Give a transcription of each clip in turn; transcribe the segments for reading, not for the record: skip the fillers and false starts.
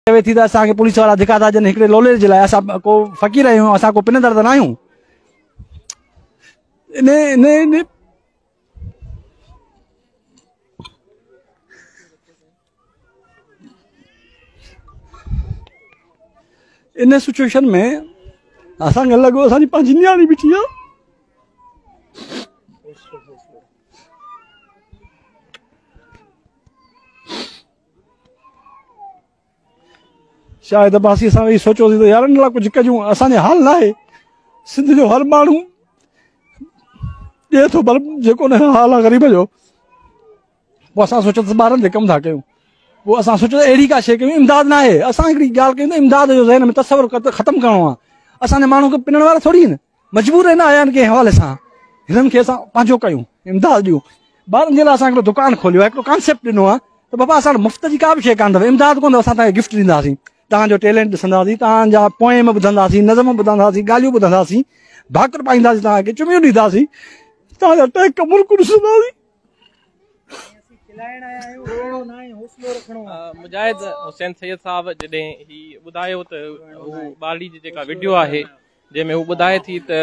چوي ٿي ته اسان کي پوليس وارا ڌڪا ٿا ڏين هڪڙي لولي جي لاء اسان ڪو فقير آهيون اسان ڪو پنندڙ ته ناهيون ان ان ان ان سچويشن ۾ اسان کي لڳو اسان جي پنهنجي نياڻي بيٺي آهي شاهد عباسي اسان ويهي سوچيوسين ته يار ان لاء ڪجهه ڪجون اسان جي حال ناهي سنڌ جو هر ماڻهو ڏئي ٿو پر جيڪو ان حال آهي غريب جو پوء اسان سوچيو ته ٻارن تي ڪم ٿا ڪيون پوء اسان سوچيو ته اهڙي ڪا شيء ڪيون امداد نه آهي اسان هڪڙي ڳالهه ڪيون ته امداد جو ذهن ۾ تصور ختم ڪرڻو آهي اسان جي ماڻهو کي پنڻ وارا ٿوري آهن مجبور نه آيا آهن ڪنهن حوالي سان هنن کي اسان پنهنجو ڪيون امداد ڏيون ٻارن جي لاء اسان هڪڙو دڪان کوليو آهي هڪڙو ڪانسيپٽ ڏنو آهي ته بابا اسان وٽ مفت جي ڪا به شيء ڪانه اٿو امداد ڪونه اسان توهان کي گفٽ ڏينداسين توهان جو ٽيلنٽ ڏسنداسين توهان جا پوئم ٻڌنداسين نظم ٻڌنداسين ڳالهيون ٻڌنداسين ڀاڪر پائينداسين توهان کي چميون ڏينداسين توهان جا ٽهڪ ملڪ ڏسنداسين. مجاهد حسين سيد صاحب جڏهن هي ٻڌايو ته هو ٻارڙي جي جيڪا وڊيو آهي جنهن ۾ هو ٻڌائي ٿي ته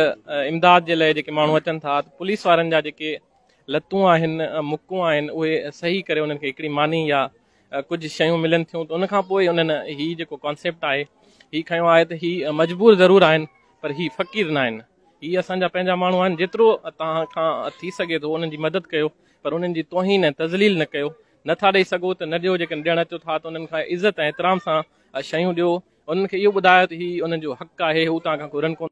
امداد جي لاء جيڪي ماڻهو اچن ٿا ته پوليس وارن جا جيڪي لتون آهن مڪون آهن اهي صحيح ڪري انهن کي هڪڙي ماني يا ڪجهه شيون ملن ٿيون ته ان کان پوء انهن هي جيڪو ڪانسيپٽ آهي هي کنيو آهي ته هي مجبور ضرور آهن پر هي فقير نه آهن هي اسان جا پنهنجا ماڻهو آهن جيترو توهان کان ٿي سگهي ٿو انهن جي مدد ڪيو پر انهن جي توهين ۽ تذليل نه ڪيو نٿا ڏئي سگهو ته نه ڏيو جيڪڏهن ڏيڻ اچو ٿا ته انهن کان عزت ۽ احترام سان شيون ڏيو انهن کي اهو ٻڌايو ته هي انهن جو حق آهي، هو توهان کان گهرن ڪونه.